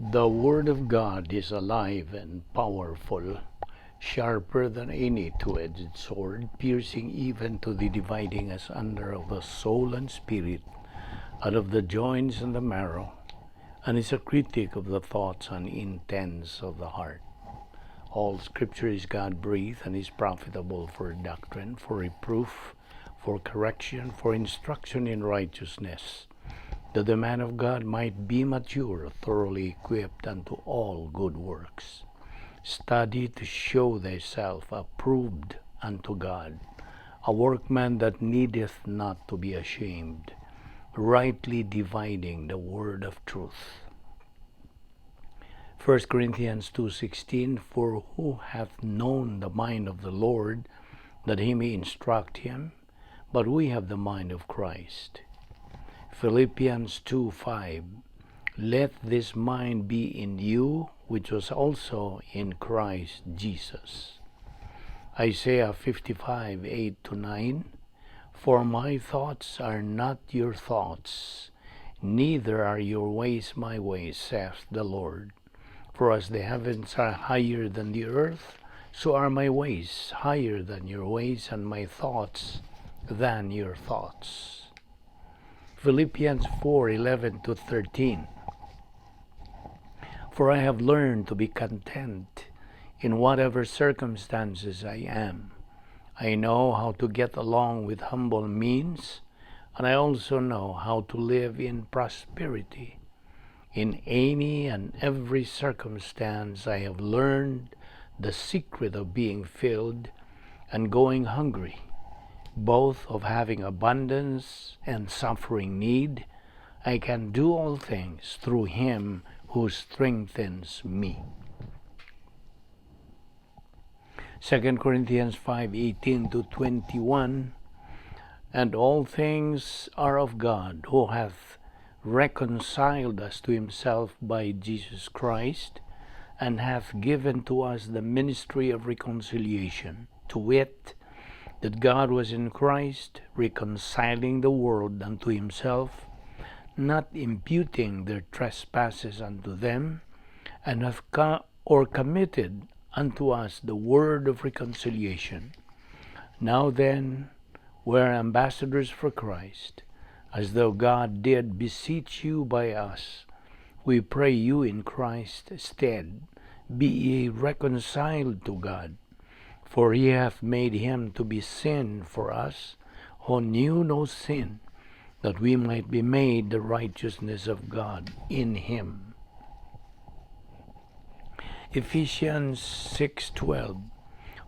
The Word of God is alive and powerful, sharper than any two-edged sword, piercing even to the dividing asunder of the soul and spirit, and of the joints and the marrow, and is a critic of the thoughts and intents of the heart. All Scripture is God-breathed and is profitable for doctrine, for reproof, for correction, for instruction in righteousness, that the man of God might be mature, thoroughly equipped unto all good works. Study to show thyself approved unto God, a workman that needeth not to be ashamed, rightly dividing the word of truth. 1 Corinthians 2:16, "For who hath known the mind of the Lord, that he may instruct him? But we have the mind of Christ." Philippians 2:5, "Let this mind be in you, which was also in Christ Jesus." Isaiah 55:8-9, "For my thoughts are not your thoughts, neither are your ways my ways, saith the Lord. For as the heavens are higher than the earth, so are my ways higher than your ways, and my thoughts than your thoughts." Philippians 4:11-13, "For I have learned to be content in whatever circumstances I am. I know how to get along with humble means, and I also know how to live in prosperity. In any and every circumstance, I have learned the secret of being filled and going hungry, both of having abundance and suffering need. I can do all things through Him who strengthens me." 2 Corinthians 5:18-21, "And all things are of God, who hath reconciled us to himself by Jesus Christ, and hath given to us the ministry of reconciliation, to wit, that God was in Christ, reconciling the world unto himself, not imputing their trespasses unto them, and hath or committed unto us the word of reconciliation. Now then, we are ambassadors for Christ, as though God did beseech you by us. We pray you in Christ's stead, be ye reconciled to God. For he hath made him to be sin for us, who knew no sin, that we might be made the righteousness of God in him." Ephesians 6:12,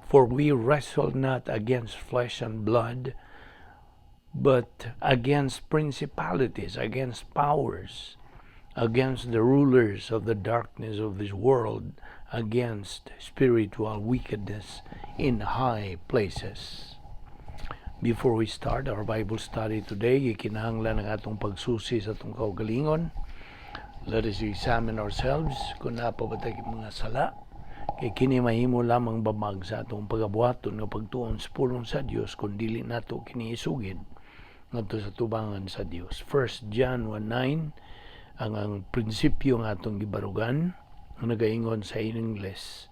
"For we wrestle not against flesh and blood, but against principalities, against powers, against the rulers of the darkness of this world, against spiritual wickedness in high places." Before we start our Bible study today, gikinahanglan ang atong pagsusi sa atong kaugalingon. Let us examine ourselves kung naa pa ba tay mga sala. Kay kini mahimo lamang babag sa atong pagabuhaton nga pagtuon sa pulong sa Dios kung dili nato kini isugid ngadto sa tubangan sa Dios. 1 John 1:9 ang prinsipyo nga atong gibarugan, ang nagaingon sa English,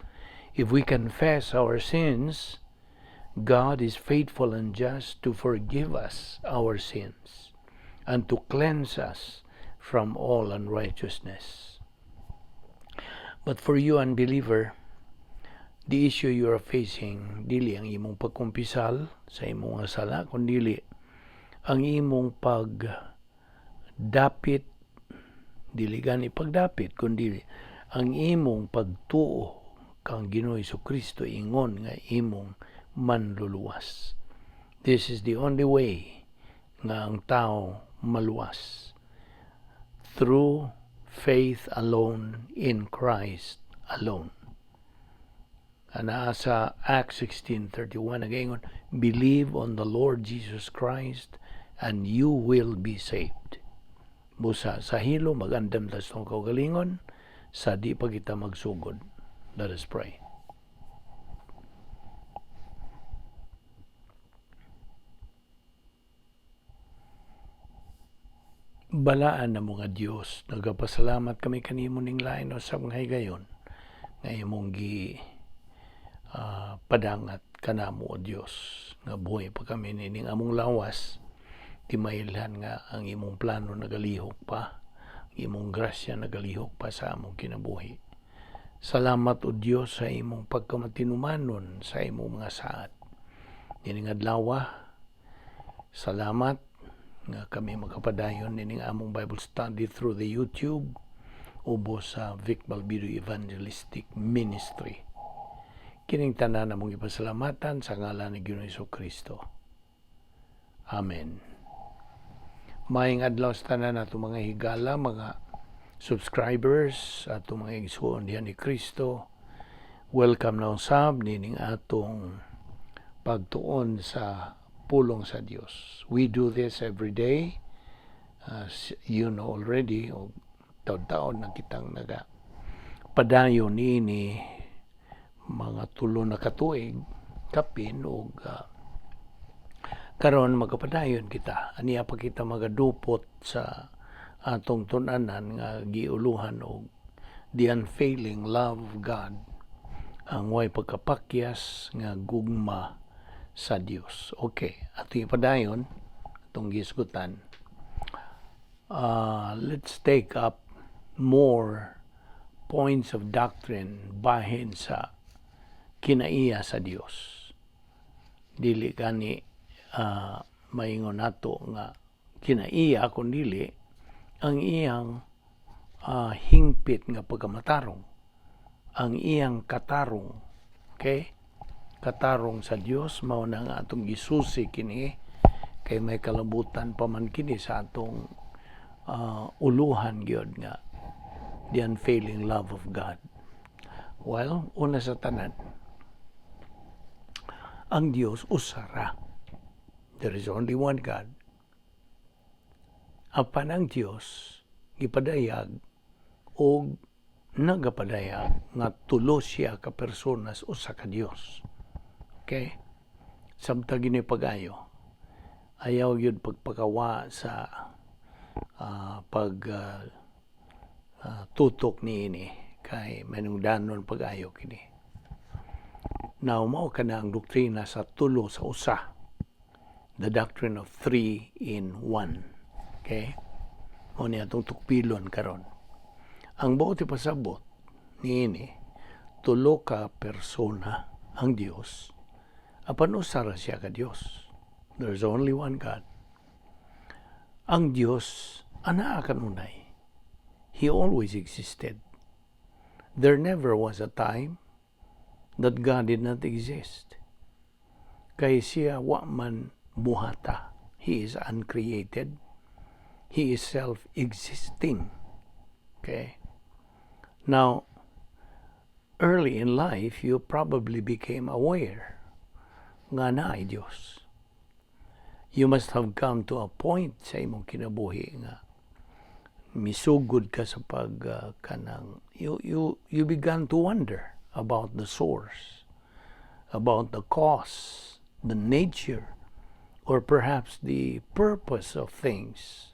"If we confess our sins, God is faithful and just to forgive us our sins and to cleanse us from all unrighteousness." But for you, unbeliever, the issue you are facing dili ang imong pagkumpisal sa imong mga sala, kundi ang imong pagdapit, dili gani pagdapit, kundi ang imong pagtuo kang Ginoo Kristo ingon nga imong manluluwas. This is the only way nga ang tao maluwas. Through faith alone in Christ alone. Anaa sa Acts 16:31 nagaingon, "Believe on the Lord Jesus Christ and you will be saved." Busa sa hilo magandam ta sa atong kaugalingon sa di pa kita magsugod. Let us pray. Balaan na mga Dios, nagapasalamat kami kanimo ning lain usab nga higayon nga imong gi padangat kanamo, o Dios, nga buhi pa kami nining among lawas. Timailhan nga ang imong plano nagalihok pa, ang imong grasya nagalihok pa sa among kinabuhi. Salamat, o Dios, sa imong pagkamatinumanon sa imong mga saad. Nining adlaw, salamat nga kami makapadayon nining among Bible study through the YouTube ubos sa Vic Balbido Evangelistic Ministry. Kining tanan among ipasalamatan sa ngalan ni Ginoong Kristo. Amen. Maayong adlaw sa tanan ato mga higala, mga subscribers, ato mga igsuon diha ni Kristo. Welcome na usab nining atong pagtuon sa pulong sa Dios. We do this every day. As you know already, o taon-taon na kitang naga padayon niini, mga 3 na katuig kapin, og karon magapadayon kita. Aniya pa kita magadupot sa atong tun-anan nga giuluhan og the unfailing love of God, ang way pagkapakyas nga gugma sa Dios. Okay, atong ipadayon atong gisgutan. Let's take up more points of doctrine bahin sa kinaiya sa Dios. Dili gani maingon nato nga kinaiya, kun dili ang iyang hingpit nga pagkamatarong, ang iyang katarong. Okay? Katarong sa Dios mao na nga atong gisusi kini kay may kalabutan pa man kini sa atong uluhan gyud nga the unfailing love of God. Well, una sa tanan, ang Dios usa ra. There is only one God. Apan ang Dios gipadayag og nagapadayag nga tulo siya ka personas, usa ka Dios. Okay? Sabta gini pag-ayo. Ayaw gyud pagpakawa sa pag tutok niini kay manungdanon pag-ayo kini. Now, mao kana ang doktrina sa tulo sa usa. The doctrine of three in one. Okay? Mao ni atong tukpilon karon. Ang buot ipasabot niini, tulo ka persona ang Dios, apan usa ra siya ka Dios. There's only one God. Ang Dios anaa kanunay. He always existed. There never was a time that God did not exist. Kay siya wa man buhata. He is uncreated. He is self-existing. Okay? Now, early in life, you probably became aware nga naay Diyos. You must have come to a point sa imong kinabuhi nga misugod ka sa pag kanang you began to wonder about the source, about the cause, the nature, or perhaps the purpose of things.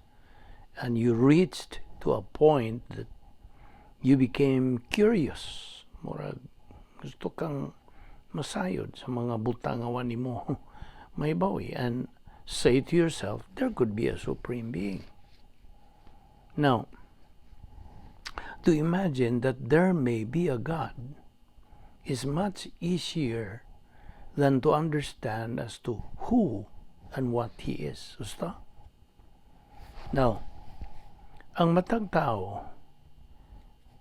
And you reached to a point that you became curious. Murag gusto kang masayod sa mga butang nga wa nimo mahibawi and say to yourself, there could be a supreme being. Now, to imagine that there may be a God is much easier than to understand as to who and what He is. Gusto? Now, ang matag tao,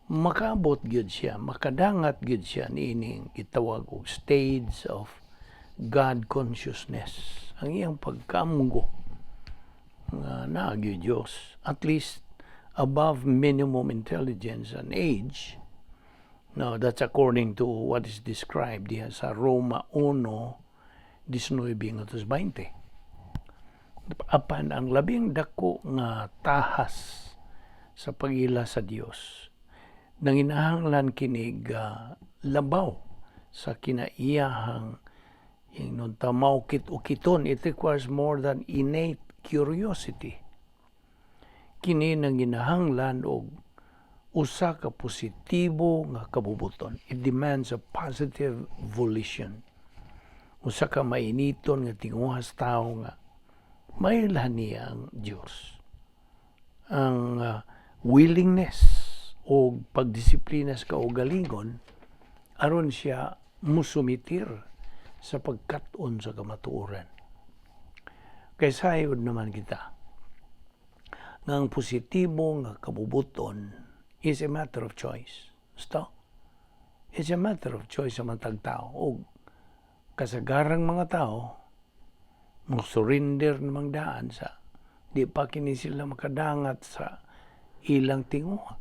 makaabot gyud siya, makadangat gyud siya niining gitawag og stage of God consciousness. Ang iyang pagkaamgo nga naa gyud Dios, at least above minimum intelligence and age. Now, that's according to what is described diha sa Roma 1:19 ngadto 20. Apan ang labing dako nga tahas sa pag-ila sa Dios, nanginahanglan kinig labaw sa kinaiyahang ingnon ta maukit-ukiton. It requires more than innate curiosity. Kini nanginahanglan og usa ka positibo nga kabubuton. It demands a positive volition. Usa ka mainiton nga tinguhas tao nga mailhan niya ang Dios. Ang willingness o pagdisiplina sa kaugalingon aron siya musumitir sa pagkat-on sa kamatuoran. Kay sayod naman kita nga ang positibo nga kabubuton is a matter of choice. Basta, it's a matter of choice sa matag tao. O kasagarang mga tao, mo surrender namang daan sa di pa kini sila makadangat sa ilang tinguha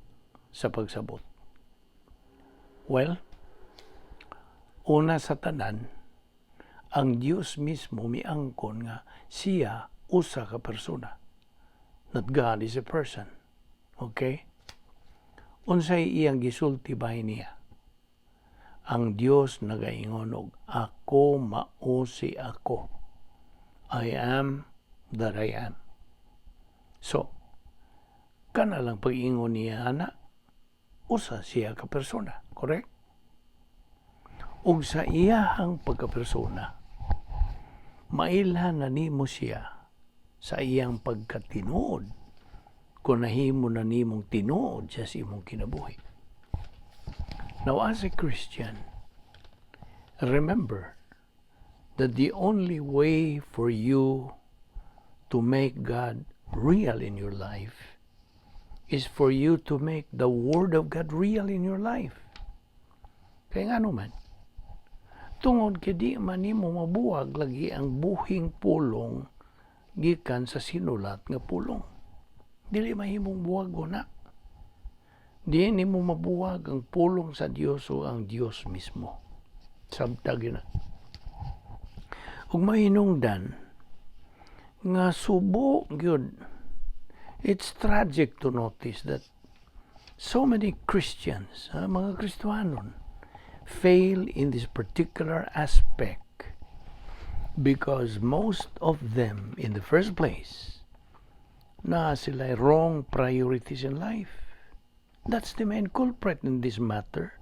sa pagsabot. Well, una sa tanan, ang Dios mismo miangkon nga siya usa ka persona. That God is a person. Okay? Unsay iyang gisulti bahin niya? Ang Dios nagaingon og "Ako mao si ako." "I am that I am." So, kana lang pag-ingon niya ana, usa siya ka persona, correct? Ug sa iyahang pagkapersona, mailhan na nimo siya sa iyang pagkatinuod kung nahimo na nimong tinuod siya sa imong kinabuhi. Now, as a Christian, remember that the only way for you to make God real in your life is for you to make the Word of God real in your life. Kaya nga man, tungod kay di man nimo mabuwag lagi ang buhing pulong gikan sa sinulat nga pulong. Dili mahimong buwagon na. Di nimo mabuwag ang pulong sa Dios o ang Dios mismo. Sabta gyud na. Ug mahinungdan nga subo gyud. It's tragic to notice that so many Christians, mga Kristohanon, fail in this particular aspect because most of them, in the first place, na sila wrong priorities in life. That's the main culprit in this matter,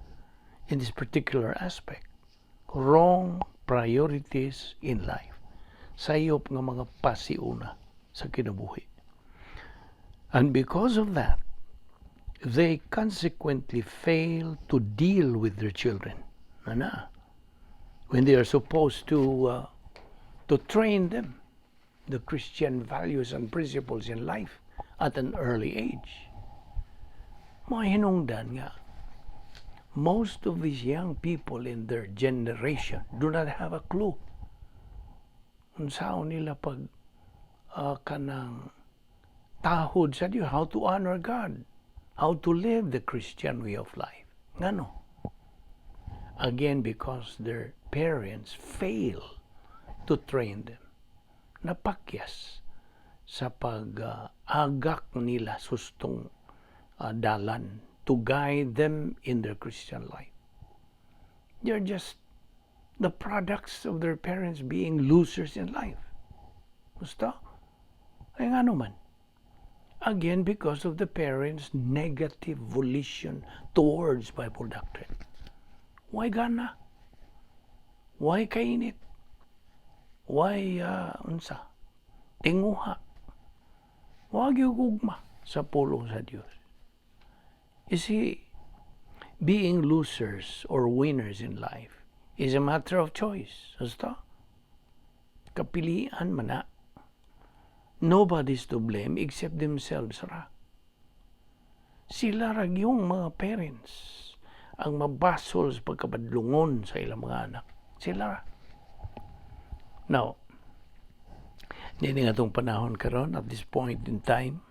in this particular aspect. Wrong priorities in life. Sayop nga mga pasiuna sa kinabuhi. And because of that, they consequently fail to deal with their children. Ana, when they are supposed to train them the Christian values and principles in life at an early age. Mga hinungdan nga, most of these young people in their generation do not have a clue unsaon nila pag kanang tahod sa Dios, how to honor God, how to live the Christian way of life. Ngano? Again, because their parents fail to train them. Napakyas sa pag-agak nila sustong dalan to guide them in their Christian life. They're just the products of their parents being losers in life. Gusto? Ay nga man. Again, because of the parents' negative volition towards Bible doctrine. Why gana? Why kainit? Why unsa? Tinguha. Wa gugma sa pulong sa Dios. You see, being losers or winners in life is a matter of choice. Basta? Kapilian man na. Nobody's to blame except themselves ra. Sila ra yung mga parents ang mabasol sa pagkabadlungon sa ilang mga anak. Sila ra. Now, niini nga atong panahon karon, at this point in time,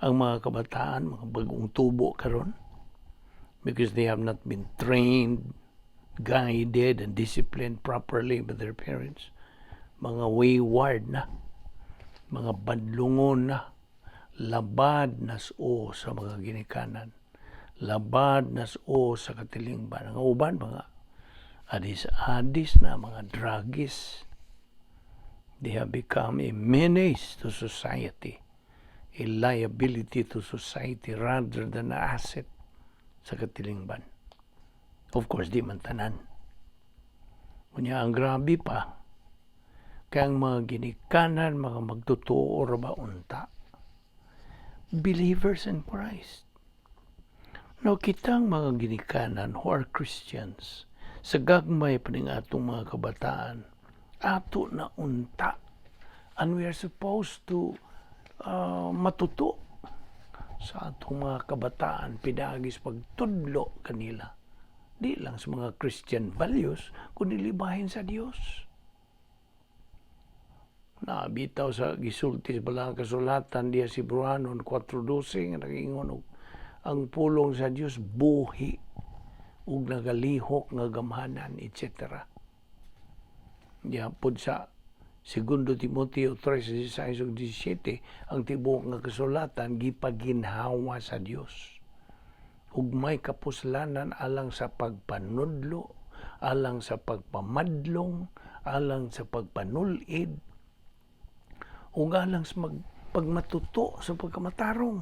ang mga kabataan, mga bagong tubo karon, because they have not been trained, guided, and disciplined properly by their parents, mga wayward na, mga badlungon na, labad nas-o sa mga ginikanan, labad nas-o sa katilingban. Ang uban, mga adis-adis na, mga druggies. They have become a menace to society. A liability to society rather than an asset sa katilingban. Of course, di man tanan. Unya, ang grabe pa, kay ang mga ginikanan, mga magtutuo ra ba unta? Believers in Christ. No, kitang mga ginikanan who are Christians, sa gagmay pa ning atong mga kabataan, ato na unta. And we are supposed to matuto sa atong mga kabataan pinaagi sa pagtudlo kanila. Di lang sa mga Christian values, kundi libahin sa Dios. Na bitaw sa gisulti sa Balang Kasulatan diya si Hebreohanon 4:12 nga nagingon og ang pulong sa Dios buhi ug nagalihok nga gamhanan, etc. Diya pod sa Segundo Timoteo 3:16 ug 17, ang tibuok nga kasulatan gipaginhawa sa Dios ug may kapuslanan alang sa pagpanudlo, alang sa pagpamadlong, alang sa pagpanulid, ug alang sa pagmatuto sa pagkamatarong.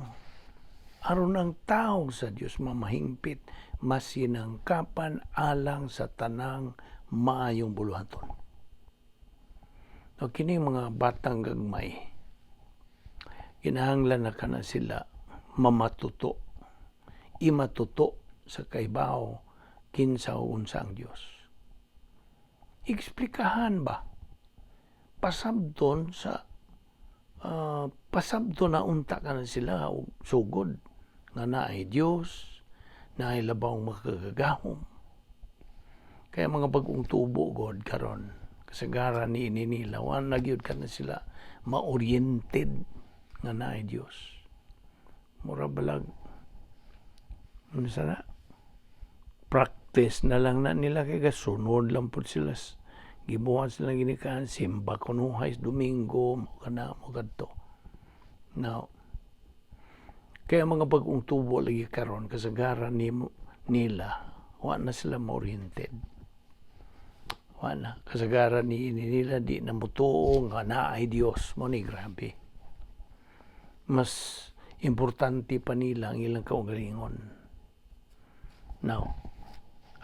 Aron ang tao sa Dios mamahingpit, masinangkapan alang sa tanang maayong buluhaton. O kini mga batang gagmay, kinahanglan na kana sila mamatuto, imatuto sa kaibaw kinsa o unsa ang Dios. Eksplikahan ba? Pasabton na unta kana sila og sugod nga naay Dios, naay labawng makagagahom. Kaya mga bagong tubo god karon, kasagaran ni ini nila, wa na gyud kana sila ma-oriented nga naay Dios. Mura balag unsa na, practice na lang na nila kay gasunod lang pud sila, gibuhat sila ginikan, simba kunuhay Domingo mo kana mo kadto. Now, kaya mga bagong tubo lagi karon, kasagaran ni nila wa na sila ma-oriented, wa na kasagaran ni ini nila, di na motuo nga naay Dios. Mo ni grabe, mas importante pa nila ang ilang kaugalingon. Now,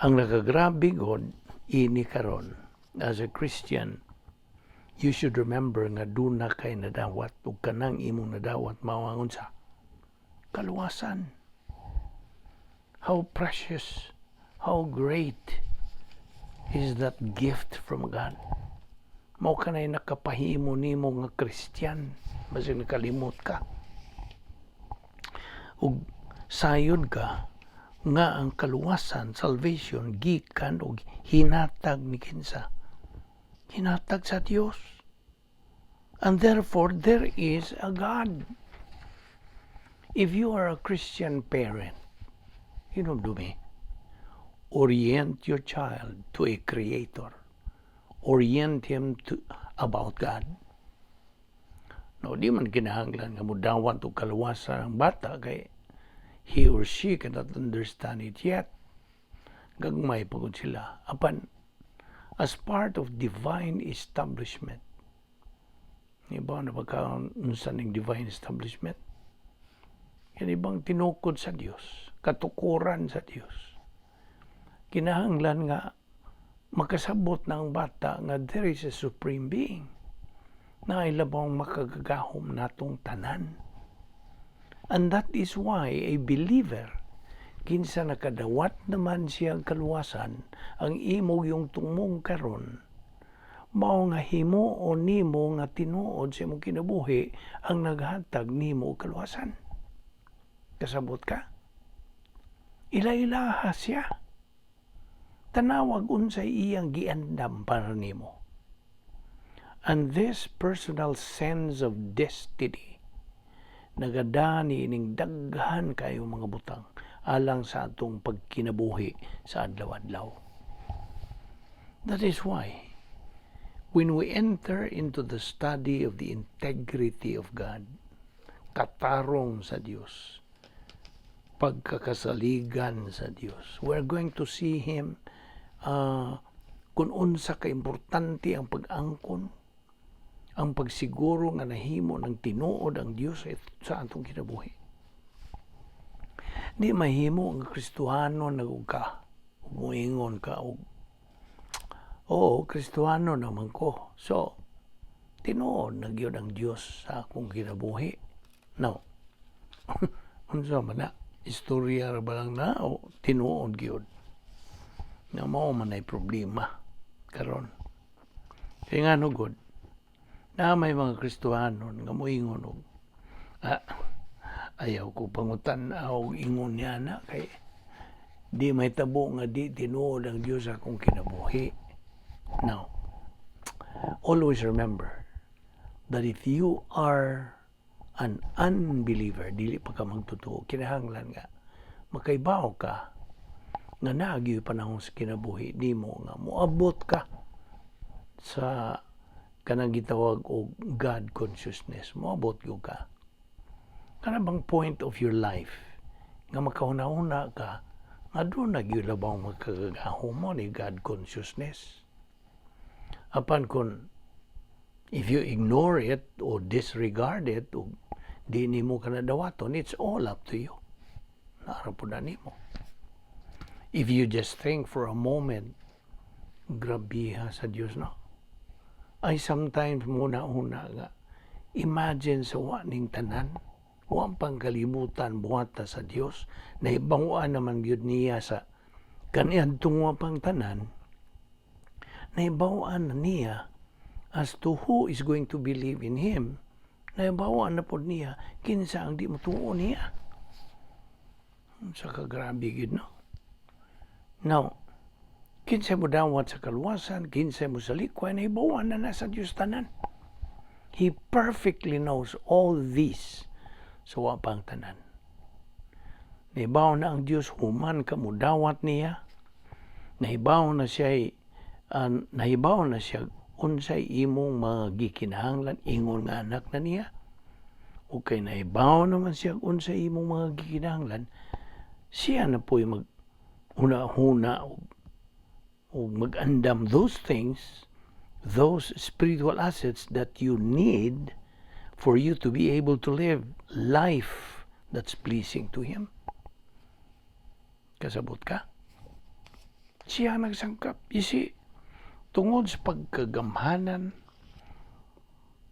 ang nakagrabe god ini karon, as a Christian, you should remember nga duna kay nadawat ug kanang imong nadawat mao ang unsa? Kaluwasan. How precious, how great is that gift from God. Mao kanay nakapahimo nimo nga Christian basig nakalimot ka. Ug sayod ka nga ang kaluwasan, salvation, gikan og hinatag ni kinsa? Hinatag sa Dios. And therefore, there is a God. If you are a Christian parent, hinumdumi, orient your child to a creator. Orient him to about God. No, di man kinahanglan nga mudawat og kaluwasan ang bata kay he or she cannot understand it yet. Gagmay pagod sila. Apan, as part of divine establishment, iba na pagka unsa ning divine establishment? Yan ibang tinukod sa Dios, katukuran sa Dios. Kinahanglan nga makasabot ng bata nga there is a supreme being na ay labawng makagagahom natong tanan. And that is why a believer, kinsa nakadawat naman siya ang kaluwasan, ang imong yung tumong karon, mao nga himuon nimo nga tinuod sa imong kinabuhi ang naghatag nimo og kaluwasan. Kasabot ka? Ila-ilaha siya. Tanawag unsay iyang giandam para nimo. And this personal sense of destiny nagadani ining daghan kayo mga butang alang sa atong pagkinabuhi sa adlaw-adlaw. That is why when we enter into the study of the integrity of God, katarong sa Dios, pagkakasaligan sa Dios, we're going to see Him kung unsa ka importante ang pag-angkon, Ang pagsiguro nga nahimo ng tinuod ang Dios sa atong kinabuhi. Di mahimo ang Kristohano na ka, muingon ka og, "Oo, Kristohano naman ko. So, tinuod na gyud ang Dios sa akong kinabuhi." No. Unsa man na? Istorya ra ba lang na o tinuod gyud? Nga mao man ay problema karon. Kaya nga no gud, na may mga Kristohano nga moingon og, "Ah, ayaw ko pangutan og ingon niya na kay di may tabo nga di tinuod ang Dios sa akong kinabuhi." Now, always remember that if you are an unbeliever, dili pa ka magtotoo, kinahanglan nga makaibaw ka nga naa gyud panahon sa kinabuhi nimo nga moabot ka sa kanang gitawag og God consciousness. Moabot gyud ka. Kana bang point of your life nga makahuna-huna ka nga duna gyud labaw magkagagahom mo ni God consciousness. Apan kung if you ignore it or disregard it o di nimo ka nadawaton, it's all up to you. Naa ra pud na nimo. If you just think for a moment, grabiha sa Dios, no? Ay, sometimes muna-una nga, imagine sa wa ning tanan, wa pang kalibutan buhata sa Dios, nahibaw-an naman gyud niya sa kaniadtong wa pang tanan, nahibaw-an na niya as to who is going to believe in Him, nahibaw-an na pod niya kinsa ang di motuo niya. Sa kagrabe gyud, no? Now, kinsa mo dawat sa kaluwasan, kinsa mo sa likway, nahibaw-an na na sa Dios tanan. He perfectly knows all this sa wa pang tanan. Nahibaw na ang Dios human ka mo dawat niya. Nahibaw na siya unsay imong mga gikinahanglan ingon nga anak na niya. O kay nahibaw naman siya unsay imong mga gikinahanglan, siya na po'y mag huna-huna o mag-andam those things, those spiritual assets that you need for you to be able to live life that's pleasing to Him. Kasabot ka? Siya ang nagsangkap. You see, tungod sa pagkagamhanan,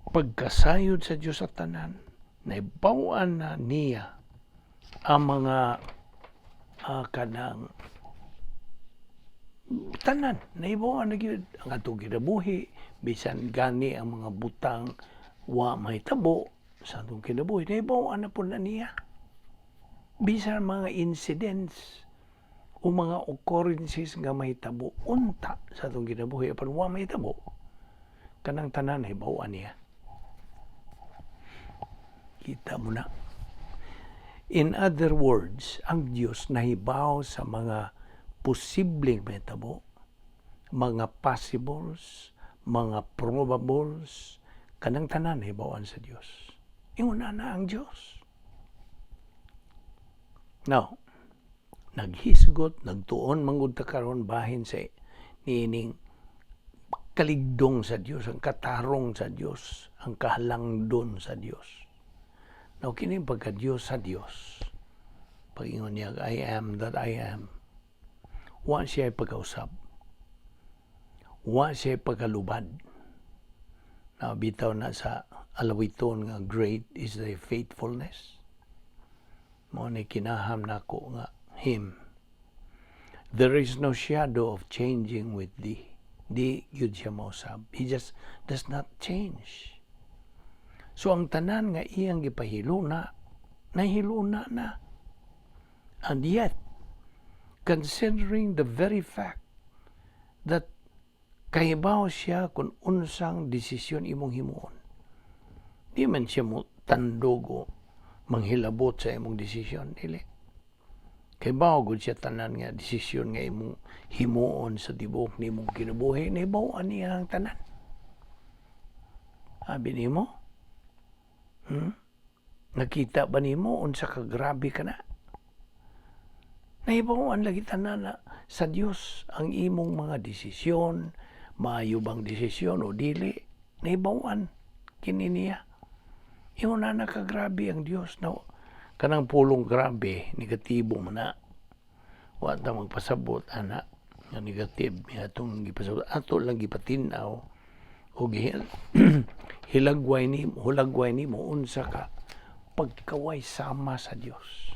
pagkasayod sa Diyos at tanan, naibawan na niya ang mga kanang tanan, naibawan na gyud ang atong kinabuhi, bisan gani ang mga butang wa mahitabo sa atong kinabuhi, naibawan na pud na niya. Bisan mga incidents o mga occurrences nga mahitabo unta sa atong kinabuhi apan wa mahitabo, kanang tanan nahibaw-an niya. Kita mo na. In other words, ang Diyos nahibaw sa mga posibleng mahitabo, mga possibles, mga probables, kanang tanan nahibaw-an sa Diyos. Ingon na na ang Diyos. Now, naghisgot, nagtuon manggod ta karon bahin sa niining kaligdong sa Dios, ang katarong sa Dios, ang kahalangdon sa Dios. Now, kini pagka Dios sa Dios, pag-ingon niya, "I am that I am," wa siya pagkausab. Wa siya pagkalubad. Now, bitaw na sa alawiton nga "Great is thy faithfulness." Mao ni kinaham nako nga hymn. There is no shadow of changing with thee. Di gyud siya mausab. He just does not change. So ang tanan nga iyang gipahiluna, nahiluna na. And yet, considering the very fact that kahibaw siya kung unsang desisyon imong himuon, di man siya mo tandog o manghilabot sa imong desisyon. Dili. Kahibaw gud siya tanan nga desisyon nga imong himuon sa tibuok nimong kinabuhi, nahibaw-an niya ang tanan. Abi nimo? Nakita ba nimo unsa ka grabe ka na? Nahibaw-an lagi tanan na sa Dios ang imong mga desisyon, maayo bang desisyon o dili, nahibaw-an. Kini niya. Ingon na nakagrabe ang Dios na kanang pulong grabe, negatibo man na. Wa ta magpasabot ana nga negative atong gipasabot, ato lang gipatin-aw o hilagway ni hulagway nimo unsa ka pagkaway sama sa Dios.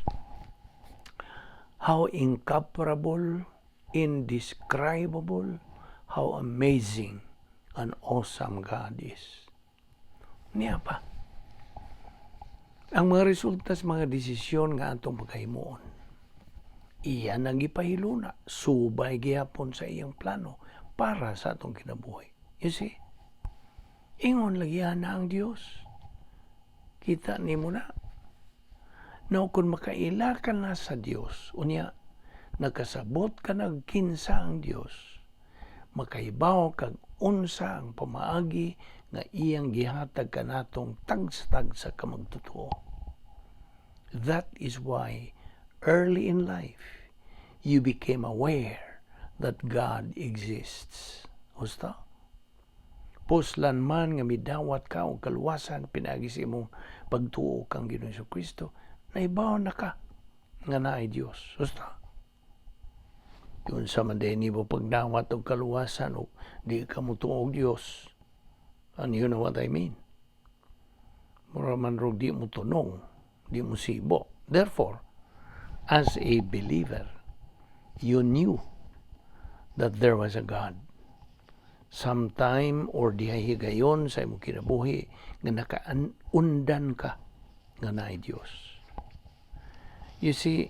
How incomparable, indescribable, how amazing and awesome God is. Niya pa. Ang mga resulta sa mga desisyon nga atong pagkahimuon, iyan ang gipahiluna, subay gihapon sa iyang plano para sa atong kinabuhi. You see? Ingon lagi na ang Dios. Kita nimo na. Now, kung makaila ka na sa Dios, unya, nakasabot ka nagkinsa ang Dios, makahibaw kag unsa ang pamaagi nga iyang gihatag kanatong tagsa-tagsa ka magtotoo. That is why early in life you became aware that God exists. Husto? Puslan man nga midawat ka og kaluwasan pinaagi sa imong pagtuo kang Ginoong Kristo, naibaw na ka nga naay Dios. Husto? Yun sa man din mo pagdawat og kaluwasan o di ka motuo og Dios. And you know what I mean? Mura man rog di mo tunong, di mo sibo. Therefore, as a believer, you knew that there was a God. Sometime or diha higayon sa imong kinabuhi nga nakaundan ka nga naay Dios. You see,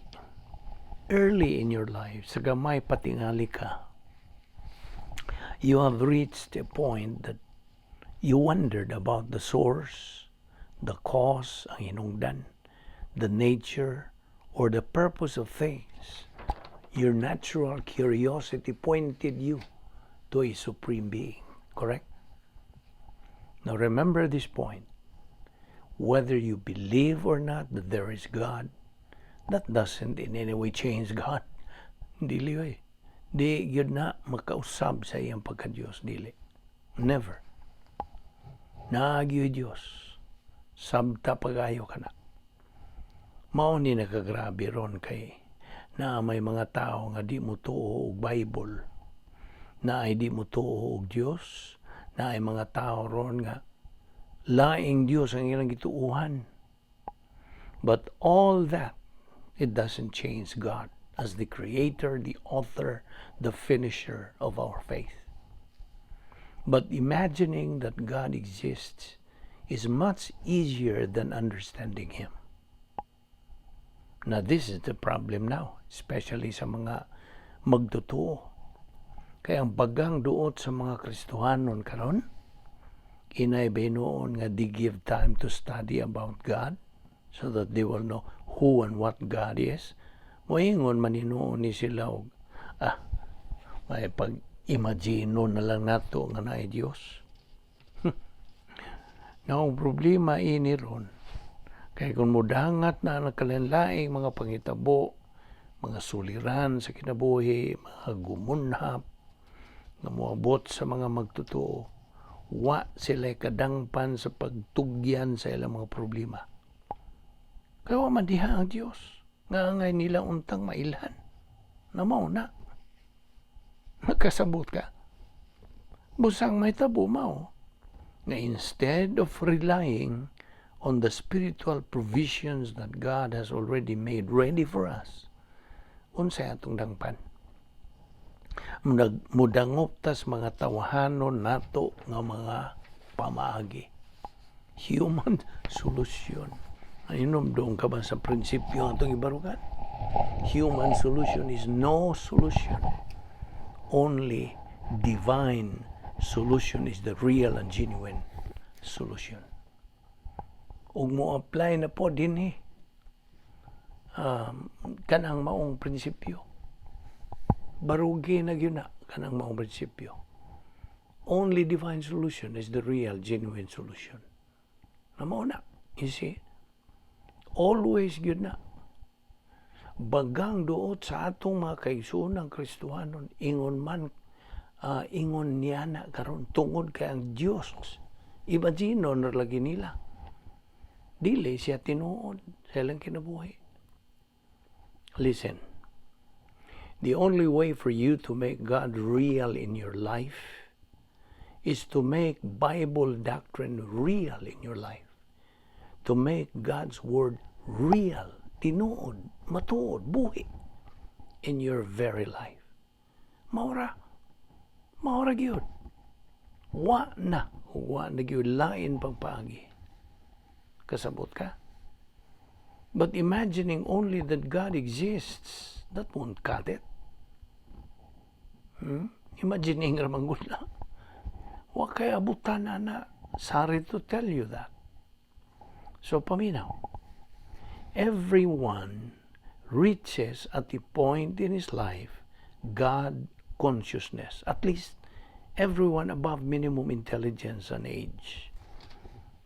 early in your life, sa gamay patingali ka, you have reached a point that you wondered about the source, the cause, ang hinungdan, the nature, or the purpose of things. Your natural curiosity pointed you to a supreme being, correct? Now remember this point. Whether you believe or not that there is God, that doesn't in any way change God. Dili oy. Di gyud na makausab sa iyang pagka-Diyos, dili. Never. Naa gyuy Diyos. Sabta pagayo ka na. Mao ni nakagrabe ron kay na may mga tao nga di mo tuo og Bible, na ay di mo tuo og Dios, na ay mga tao ron nga laing Dios ang ilang gituuhan. But all that, it doesn't change God as the creator, the author, the finisher of our faith. But imagining that God exists is much easier than understanding Him. Now, this is the problem now, especially sa mga magtotoo. Kaya ang bagang duot sa mga Kristohanon karon, inay ba noon nga di give time to study about God so that they will know who and what God is. Moingon man hinuon ni sila og may pag-imagine na lang nato nga naay Dios. Now, ang problema ini ron, kay kung mudangat na ang kalainlaing mga pangitabo, mga suliran sa kinabuhi, mga gumunhap, nga moabot sa mga magtotoo, wa sila kadangpan sa pagtugyan sa ilang mga problema. Kaya wa man diha ang Dios nga angay nila untang mailhan. Na mao na. Nakasabot ka. Busang may tabo mao nga instead of relying on the spiritual provisions that God has already made ready for us, unsay atong dangpan? Mudangop tas mga tawahanon nato nga mga pamaagi. Human solution. Inom doon ka ba sa prinsipyo atong ibarukan? Human solution is no solution. Only divine solution is the real and genuine solution. Ug mo apply na po din eh. Kanang maong prinsipyo. Barugi na gyud na kanang maong prinsipyo. Only divine solution is the real, genuine solution. Na mao na. You see? Always gyud na. Bagang duot sa atong mga kaigsuonang Kristohanon, ingon man ingon niya na karon tungod kay ang Dios Imagine ra lagi nila. Dili siya tinuod sa ilang kinabuhi. Listen. The only way for you to make God real in your life is to make Bible doctrine real in your life. To make God's Word real, tinuod, matuod, buhi in your very life. Mao ra. Mao ra gyud. Wa na. Wa na gyud lain pang paagi. Kasabot ka? But imagining only that God exists, that won't cut it. Imagining ra man gud lang. Wa kay abutan na na. Sorry to tell you that. So, paminaw. Everyone reaches at the point in his life God consciousness. At least, everyone above minimum intelligence and age.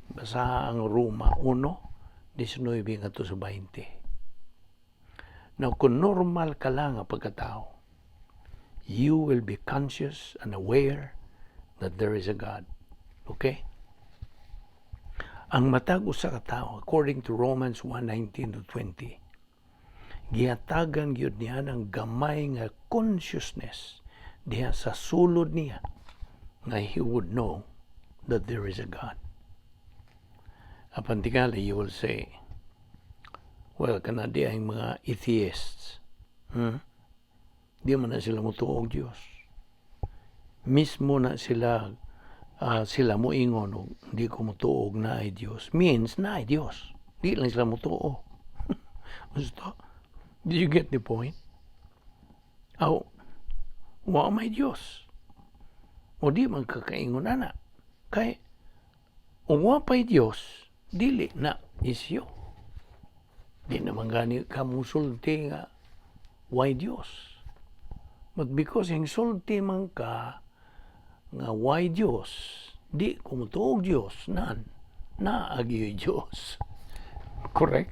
Basa ang Roma 1, 19 ngadto sa 20. Now, kung normal ka lang ang pagkatao, you will be conscious and aware that there is a God. Okay? Ang matag usa ka tawo, according to Romans 1:19 to 20, gihatagan gyud niya ng gamay nga consciousness diha sa sulod niya nga he would know that there is a God. Apan tingali, you will say, "Well, kana diay mga atheists. Di man na sila mutuo og Dios. Mismo na sila moingon og di ko mutuo og naay Dios." Means naay Dios. Di lang sila mutuo. Gusto? Did you get the point? Aw, wa may Dios. O di man kakaingon ana. Kay kung wa pa'y Dios, dili na isyo. Di naman gani ka musulti nga way Dios. But because sulti man ka nga way Dios, di ko mutuo og Dios nan naa gyud Dios. Correct?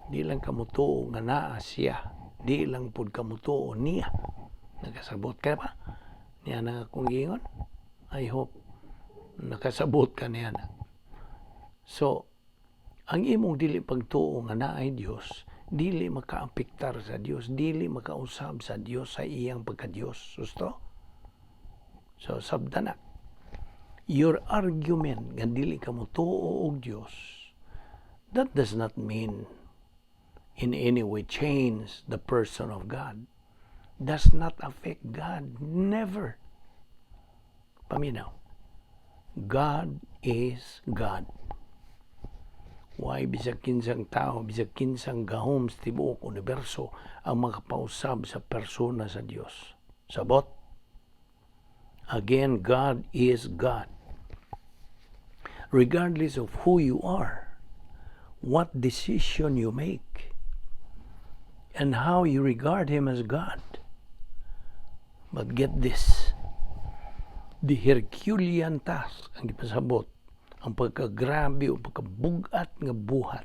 Di lang ka mutuo nga naa siya. Di lang pud ka mutuo niya. Nakasabot ka ba? Niya na akong giingon? I hope nakasabot ka niya na. So, ang imong dili pagtuo nga naay Dios, dili makaapektar sa Dios, dili makausab sa Dios sa iyang pagka-Dios. Gusto? So, sabta na. Your argument nga dili ka motuo og Dios, that does not mean in any way change the person of God. Does not affect God. Never. Paminaw. God is God. Way bisag kinsang tao, bisag kinsang gahom sa tibuok universo ang makapausab sa persona sa Dios. Sabot? Again, God is God. Regardless of who you are, what decision you make, and how you regard Him as God. But get this, the Herculean task, ang gipasabot, ang pagkagrabe o pagkabugat nga buhat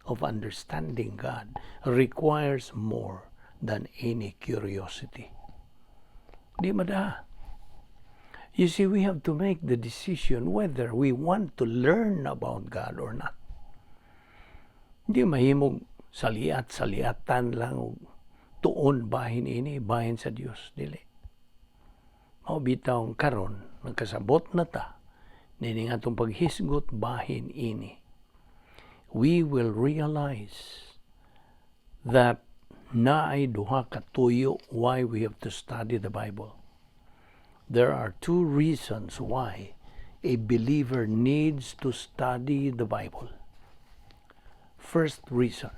of understanding God requires more than any curiosity. Di mada. You see, we have to make the decision whether we want to learn about God or not. Di mahimong saliat, saliatan lang og tuon bahin ini, bahin sa Dios. Dili. Mao bitaw karon nagkasabot na ta nining atong paghisgot bahin ini. We will realize that naay duha ka tuyo why we have to study the Bible. There are two reasons why a believer needs to study the Bible. First reason,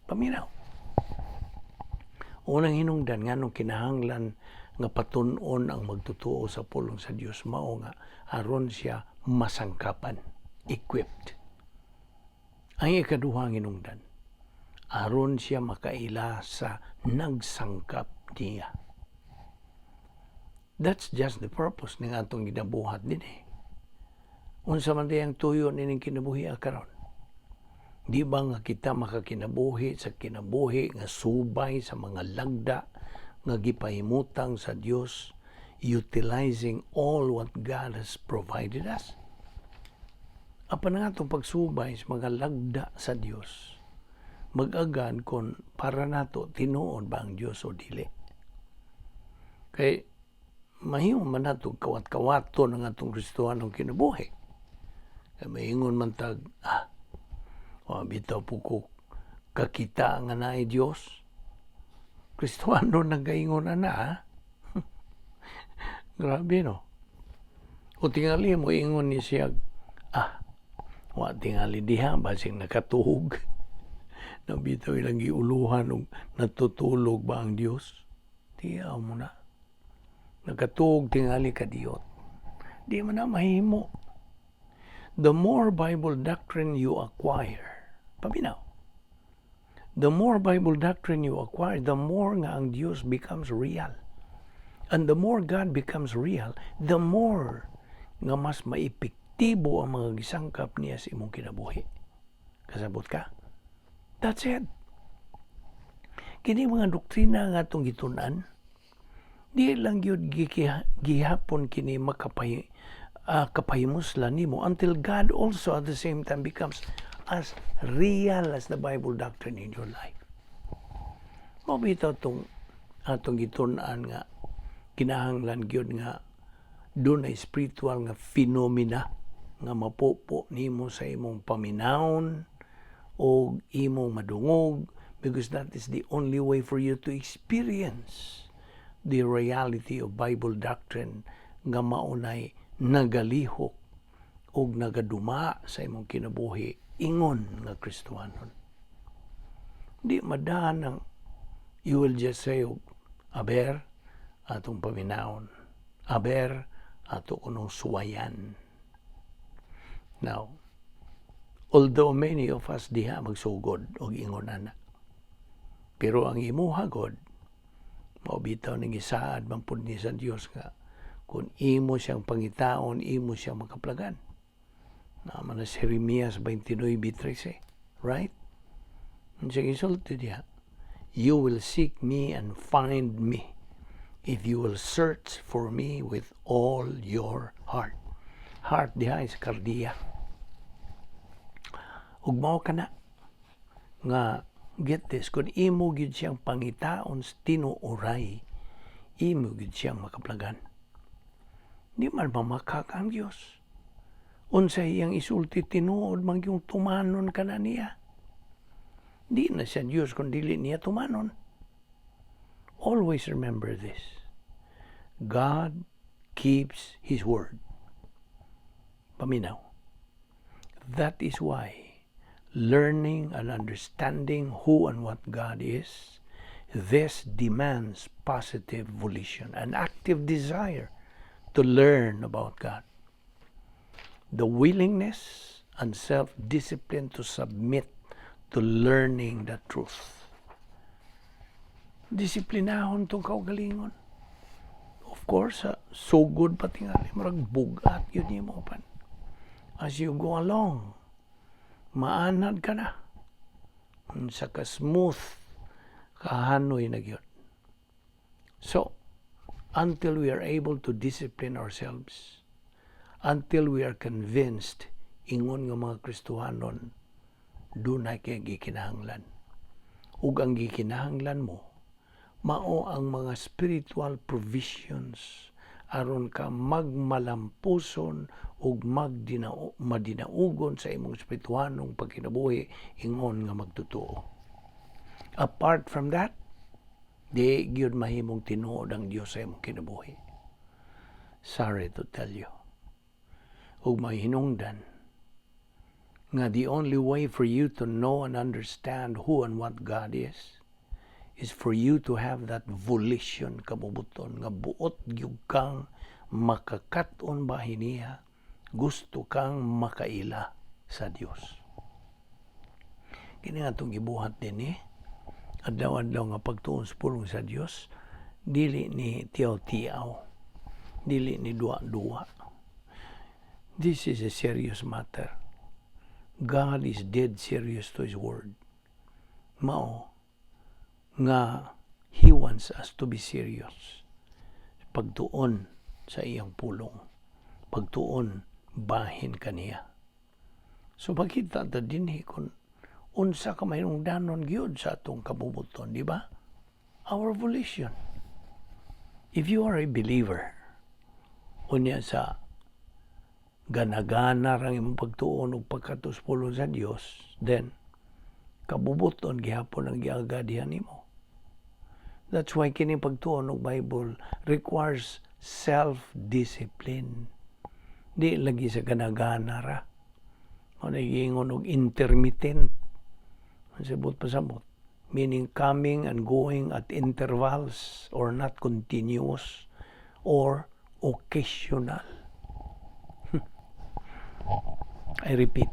paminaw. Unang hinungdan nganong kinahanglan nga patun-on ang magtutuo sa pulong sa Dios mao nga aron siya masangkapan, equipped. Ang ikaduhang hinungdan, aron siya makaila sa nagsangkap niya. That's just the purpose ng atong ginabuhat din eh. Unsa man ang tuyo nining kinabuhi karon? Di ba nga kita makakinabuhi sa kinabuhi nga subay sa mga lagda nga gipahimutang sa Dios? utilizing all what God has provided us? Apan nga atong pagsubay sa mga lagda sa Dios, mag-agad kung para nato tinuod ba ang Dios o dili. Kay mahimo man nato kawat-kawato ng atong Kristohanong kinabuhi. Kay maingon man tag, "Ah, wa bitaw po ko kakita nga naay Dios." Kristohano nagaingon ana, ah. Grabe, no? O tingali mo ingon ni siya, "Ah, wa tingali diha, basing nakatuog." Nabitaw ilang giuluhan og natutulog ba ang Dios? Tiyaw mo na. Nakatuog tingali kadiyot. Di man na mahimo. The more Bible doctrine you acquire, paminaw, the more Bible doctrine you acquire, the more nga ang Dios becomes real. And the more God becomes real, the more nga mas maepektibo ang mga gisangkap niya sa imong kinabuhi. Kasabot ka? That's it. Kini mga doktrina nga atong gitun-an, di lang gyud gihapon kini makapay kapahimuslan nimo until God also at the same time becomes as real as the Bible doctrine in your life. Mao bitaw tong atong gitun-an nga kinahanglan gyud nga dunay spiritual nga phenomena nga mapupo nimo sa imong paminawon o imong madungog, because that is the only way for you to experience the reality of Bible doctrine nga maunay nagalihok og nagaduma sa imong kinabuhi ingon nga Kristohanon. Di madahan ang you will just say, "Aber, atong paminawon. Aber, ato kunong suwayan." Now, although many of us diha magsugod og ingon ana, pero ang imuha god, mao bitaw ning gisaad man pud ni sa Dios nga kung imo siyang pangitaon, imo siyang makaplagan. Naman na si Jeremias 29:13, right? Ang siyang isulti diha, "You will seek me and find me if you will search for me with all your heart." Heart diha is kardia. Ug mao kana nga, get this, kung imo gyud siyang pangitaon sa tinuoray, imo gyud siyang makaplagan. Di man mamakak ang Dios. Unsa iyang isulti, tinuod man yung tumanon ka na niya. Di na siya Dios kung dili niya tumanon. Always remember this. God keeps His word. Paminaw. That is why learning and understanding who and what God is, this demands positive volition, an active desire to learn about God. The willingness and self-discipline to submit to learning the truth. Disiplinahon tong kaugalingon. Of course, sa sugod pa tingali, murag bugat yun nimo pan. As you go along, maanad ka na. Unsa ka smooth, kahanoy na gyud. So, until we are able to discipline ourselves, until we are convinced, ingon nga mga Kristohanon, dunay kay gikinahanglan. Ug ang gikinahanglan mo, mao ang mga spiritual provisions aron ka magmalampuson ug madinaugon sa imong espirituhanong pagkinabuhi ingon nga magtotoo. Apart from that, di gyud mahimong tinuod ang Dios sa imong kinabuhi. Sorry to tell you. Ug may hinungdan nga the only way for you to know and understand who and what God is for you to have that volition, kabubuton nga buot gyud kang makakat-on ba niya, gusto kang makaila sa Dios. Kini nga itong gibuhat din eh, adlaw-adlaw nga pagtuon sa pulong sa Dios, dili ni tiyaw-tiyaw, dili ni duwa-duwa. This is a serious matter. God is dead serious to His word. Mao nga He wants us to be serious. Pagtuon sa iyang pulong. Pagtuon bahin kaniya. So makita ta dinhi kung unsa ka mahinungdanon gyud sa atong kabubuton, di ba? Our volition. If you are a believer, unya sa ganagana rang imong pagtuon ug pagkatuo sa pulong sa Dios, then kabubuton gihapon ang gialagad diha nimo. That's why kini pagtuon og Bible requires self-discipline. Di lagi sa ganagana ra. Mao na giingon og intermittent. Ang sabot pasabot. Meaning coming and going at intervals or not continuous or occasional. I repeat,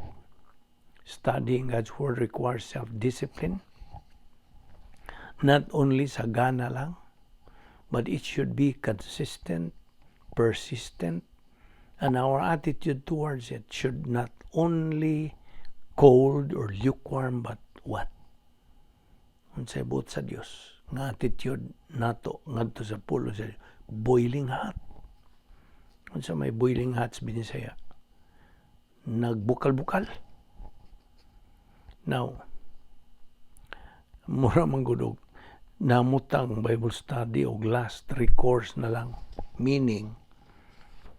studying God's Word requires self-discipline. Not only sa gana lang, but it should be consistent, persistent, and our attitude towards it should not only cold or lukewarm, but what? Unsay buot sa Dios nga attitude nato ngadto sa pulong sa Dios? Boiling hot. Unsa may boiling hot sa Binisaya? Nagbukal-bukal. Now, mura man gud og namutang Bible study og last recourse na lang. Meaning,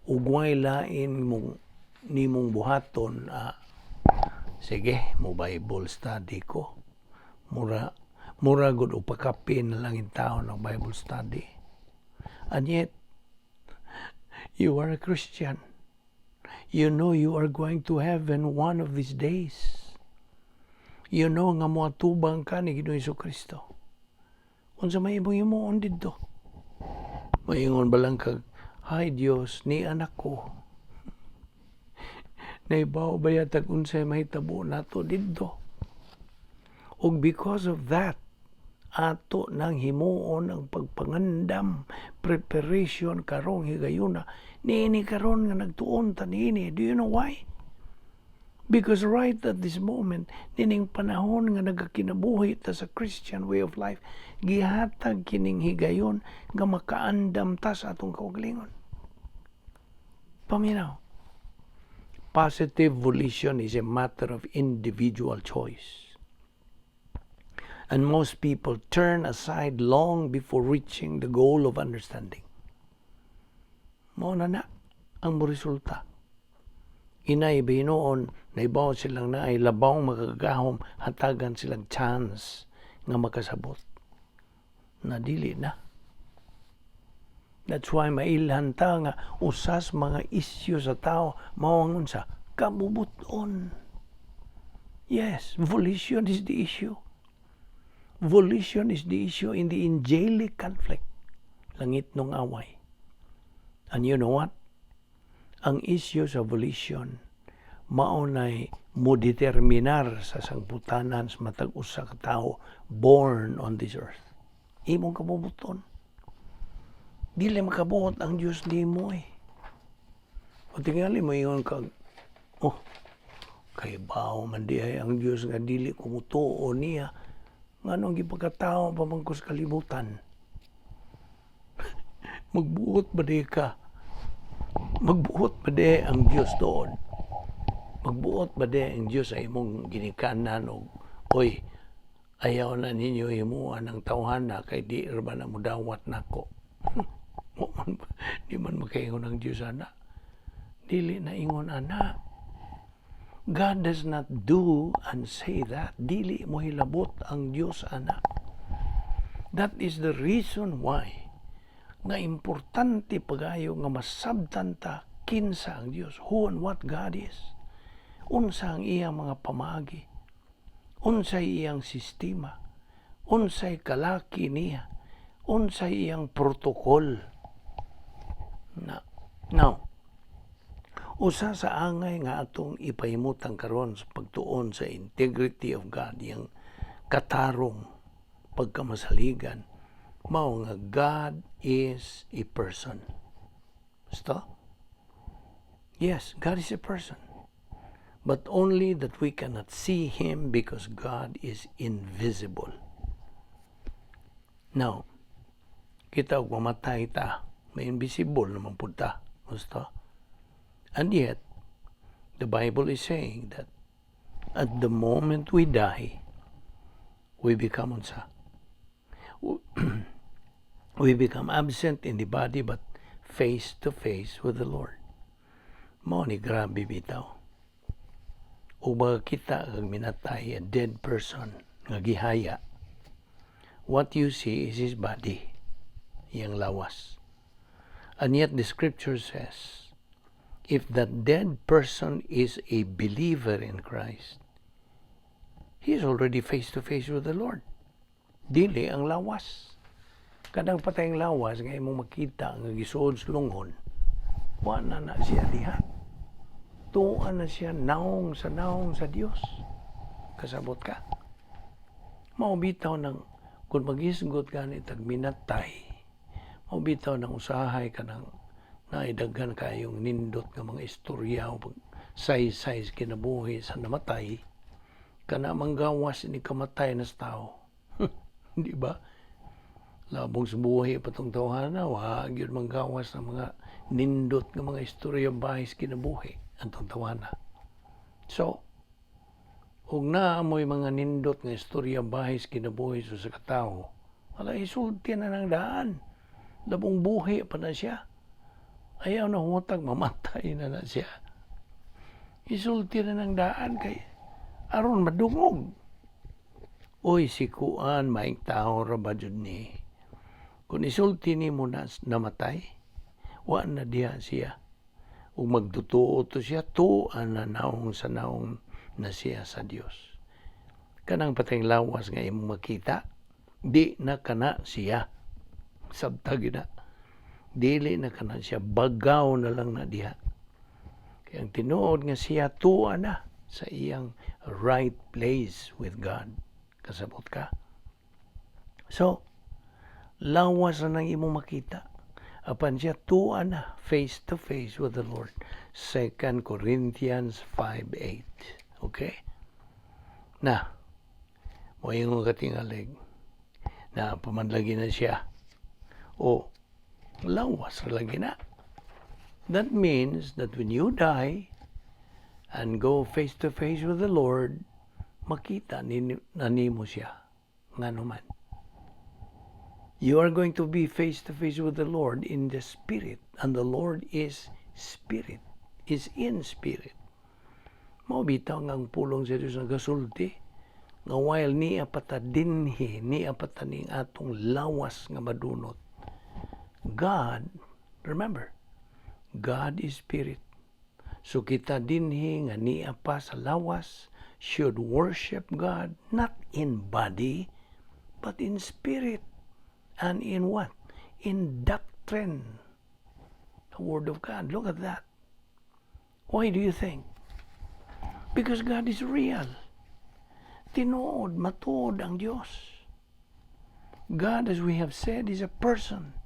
ug way lain mong nimong buhaton, sige, mo Bible study ko. Mura gud og pakape na lang in taon ng Bible study. And yet, you are a Christian. You know you are going to heaven one of these days. You know nga moatubang ka ni Ginoong Kristo. Unsa may imong himuon didto? Maingon ba lang kag, "Hay Dios, ni anak ko"? Naibaw ba yatag unsay mahitabo nato didto? Ug because of that, ato nang himuon ang pagpangandam, preparation karong higayuna. Niini karon nga nagtuon ta niini. Do you know why? Because right at this moment, nining panahon nga nagakinabuhi ta sa Christian way of life, gihatag kining higayon nga makaandam ta sa atong kaugalingon. Paminaw. Positive volition is a matter of individual choice. And most people turn aside long before reaching the goal of understanding. Mao na na ang resulta. Inay binuon, naibaw silang naay labaw makagagahom, hatagan silang chance nga makasabot. Na dili na. That's why mailhan ta nga usas mga isyu sa tao mao ang unsa? Kabubuton. Yes, volition is the issue. Volition is the issue in the angelic conflict. Langitnong away. And you know what? Ang issue sa volition mao nay mo determinar sa sangbutanan sa matag usa ka tawo born on this earth. Imong kabubuton. Dili makabuot ang Dios nimo eh. O tingali mo ingon kag, "Oh, kay bawo man diay ang Dios nga dili ko mutuo niya. Nganong gipagkatao pa man ko sa kalibutan?" Magbuot ba di ka? Magbuot ba di ang Dios doon? Magbuot ba di ang Dios sa imong ginikanan og, "Oy, ayaw na ninyo himuan ang tawhana kay di ra ba na mudawat nako"? Di man makaingon ang Dios ana. Dili na ingon ana. God does not do and say that. Dili mo hilabot ang Dios ana. That is the reason why nga importante pagayo nga masabtan ta kinsa ang Dios, who and what God is. Unsa ang iyang mga pamaagi. Unsay iyang sistema. Unsay kalaki niya. Unsay iyang protocol. Na, now, usa sa angay nga atong ipahimutang karon sa pagtuon sa integrity of God, iyang katarong pagkamasaligan, mao nga God is a person. Basta? Yes, God is a person. But only that we cannot see Him because God is invisible. Now, kita og mamatay ta, May invisible naman pud ta. Gusto? And yet, the Bible is saying that at the moment we die, we become unsa? We become absent in the body but face to face with the Lord. Mao ni grabe bitaw. O kita kag minatay, a dead person nga gihaya. What you see is his body, iyang lawas. And yet the scripture says, if that dead person is a believer in Christ, he is already face to face with the Lord. Dili ang lawas. Kanang patayng lawas nga imong makita nga gisuod sa lunghon, wa na na siya diha. Tuan na siya naong sa naong sa Dios. Kasabot ka? Mao bitaw nang kung magisgot gani tag minatay, mao bitaw nang usahay kanang naidaghan kayong nindot nga mga istorya o pag say-say sa kinabuhi sa namatay, kana manggawas ni kamatay na sa tao. Di ba? Labong sa buhi pa tong tawhana, wa gyud manggawas ng mga nindot nga mga istorya bahin sa kinabuhi antong tawhana. So, ug naa mo'y mga nindot nga istorya bahin sa kinabuhi sa katawo, wala, isulti na ng daan. Labong buhi pa na siya. Ayaw na humutag, mamatay na na siya. Isulti na ng daan kay aron madungog. "Uy, si Kuan, maing tao ra ba jud ni?" Kung isulti nimo na namatay, wa na diha siya. Ug magtutuo to siya, tuan na naong sa naong na siya sa Dios. Kanang patayng lawas nga imong makita, di na kana siya. Sabta gyud na. Dili na kana siya, bagaw na lang na diha. Kaya ang tinuod nga siya, tuwa na sa iyang right place with God. Kasabot ka? So, lawas na nang imong makita. Apan siya tuwa na face to face with the Lord. 2 Corinthians 5:8. Okay? Na, moingon katingalig na pamanlagi na siya. O, lawas ra lagi na. That means that when you die and go face to face with the Lord, makita ni, na nimo siya. Ngano man. You are going to be face to face with the Lord in the Spirit, and the Lord is Spirit, is in Spirit. Mao bitaw nga ang pulong sa Dios nagasulti nga while niya pa ta dinhi, niya pa ta ning atong lawas nga madunot. God, remember, God is Spirit. So kita dinhi nga niya pa sa lawas should worship God not in body but in spirit and in what? In doctrine. The Word of God. Look at that. Why do you think? Because God is real. Tinuod, matuod ang Diyos. God, as we have said, is a person.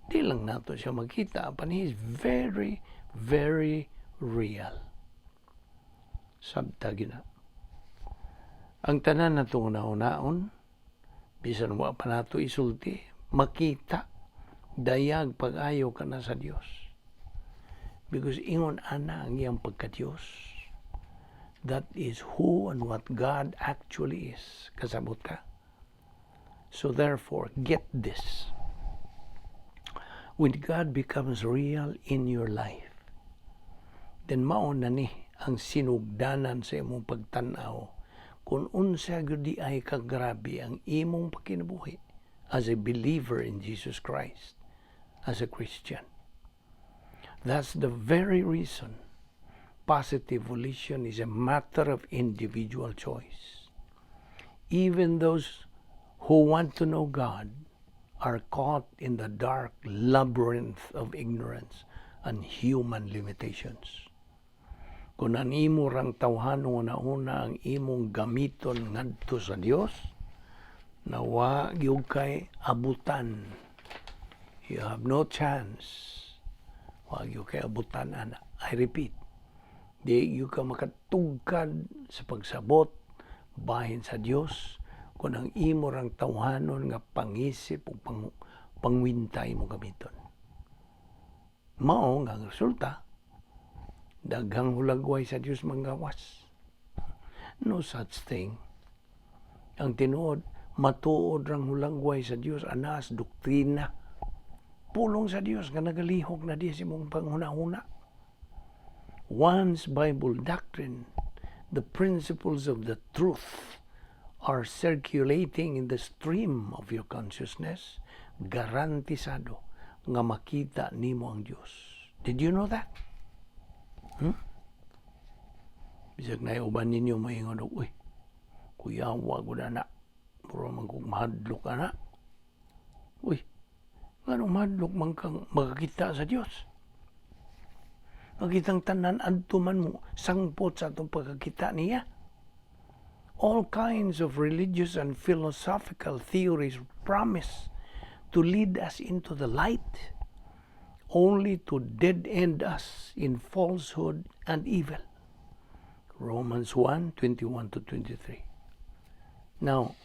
Di lang nato siya makita, but He is very, very real. Sabta gina. Ang tanan natong nauna-on, bisan wa pa nato isulti, makita, dayag pag-ayo ka na sa Dios. Because ingon ana ang iyang pagka-Diyos. That is who and what God actually is. Kasabot ka? So therefore, get this. When God becomes real in your life, then mao na ni ang sinugdanan sa imong pagtan-aw kung unsa gyud diay kagrabe ang imong pakinabuhi as a believer in Jesus Christ, as a Christian. That's the very reason positive volition is a matter of individual choice. Even those who want to know God are caught in the dark labyrinth of ignorance and human limitations. Kung ang imo rang tawhanong una ang imong gamiton ngadto sa Dios, nawa gyud kay abutan. You have no chance. Wa gyud kay abutan ana. I repeat, di gyud ka makatugkad sa pagsabot bahin sa Dios kung ang imo rang tawhanon nga pangisip o pang, Pangwinta imong gamiton. Mao nga ang resulta, daghang hulagway sa Dios manggawas. No such thing. Ang tinuod, matuod rang hulagway sa Dios anas doktrina. Pulong sa Dios nga nagalihok na di sa imong panghuna-huna. Once Bible doctrine, the principles of the truth, are circulating in the stream of your consciousness, garantisado nga makita nimo ang Dios. Did you know that? Hmm? Bisag na uban ninyo maingon og, "Uy, kuya, wa gud ana. Mura man kog mahadlok ana." Uy, nganong mahadlok man kang makakita sa Dios? Makitang tanan adto man mo sangpot sa atong pagkakita niya. All kinds of religious and philosophical theories promise to lead us into the light, only to dead end us in falsehood and evil. Romans 1:21 to 23. Now,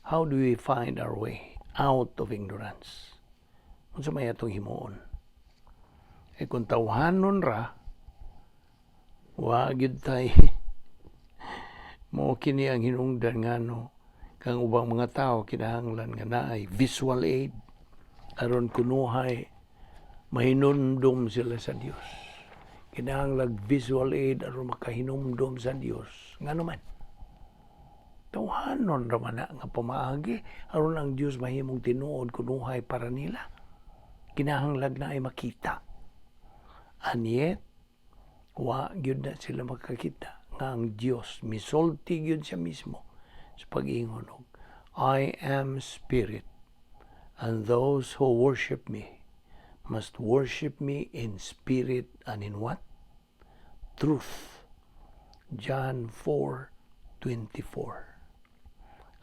how do we find our way out of ignorance? Unsa may atong himuon? Eh kung tawhanon ra, wa gyud tay mo. Kini ang hinungdan ngano kang ubang mga tao kinahanglan nga naay visual aid aron kunuhay mahinumdom sila sa Dios. Kinahanglan visual aid aron makahinumdom sa Dios. Ngano man? Tawhanon ra man na nga pamaagi aron ang Dios mahimong tinuod kunuhay para nila. Kinahanglan na ay makita. And yet, wa gyud na sila makakita nga ang Dios misulti gyud siya mismo sa pag-ingon og, "I am spirit, and those who worship me must worship me in spirit and in" what? "Truth." John 4:24.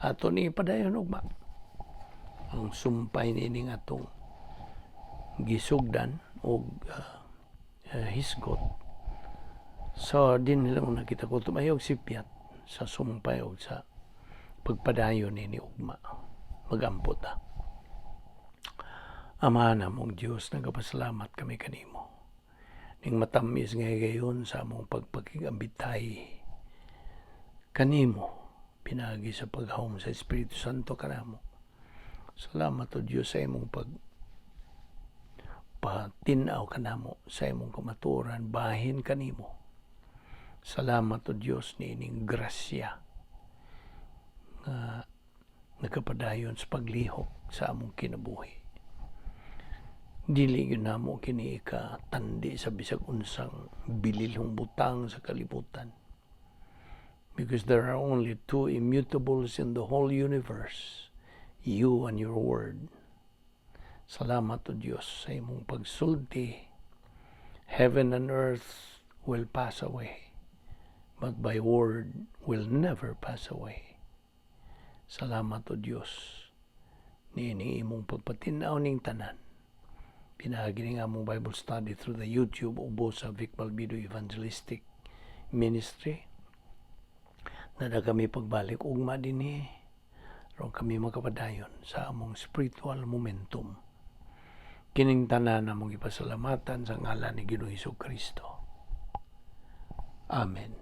Ato ni padayon ugma ang sumpay nining atong gisugdan og hisgot. So din lang nakita ko tumayog sipyat sa sumpay og sa pagpadayon nini ugma. Magampo ta. Ama namong Dios, nagapasalamat kami kanimo ning matamis nga higayon sa among pagpakigambitay kanimo pinaagi sa paghawom sa Espiritu Santo kanamo. Salamat, O Dios, sa imong pag patinaw kanamo sa imong kamatuoran bahin kanimo. Salamat, O Dios, niining grasya nga nagapadayon sa paglihok sa among kinabuhi. Dili gyud namo kini ikatandi sa bisag unsang bililhong butang sa kalibutan. Because there are only two immutables in the whole universe, you and your word. Salamat, O Dios, sa imong pagsulti. "Heaven and earth will pass away, but my word will never pass away." Salamat, O Dios, niini imong pagpatinaw ning tanan. Pinaagi ning among Bible study through the YouTube ubo sa Vic Balbido Evangelistic Ministry. Nada kami pagbalik ugma dinhi aron kami makapadayon sa among spiritual momentum. Kining tanan among ipasalamatan sa ngalan ni Ginoong Hesus Kristo. Amen.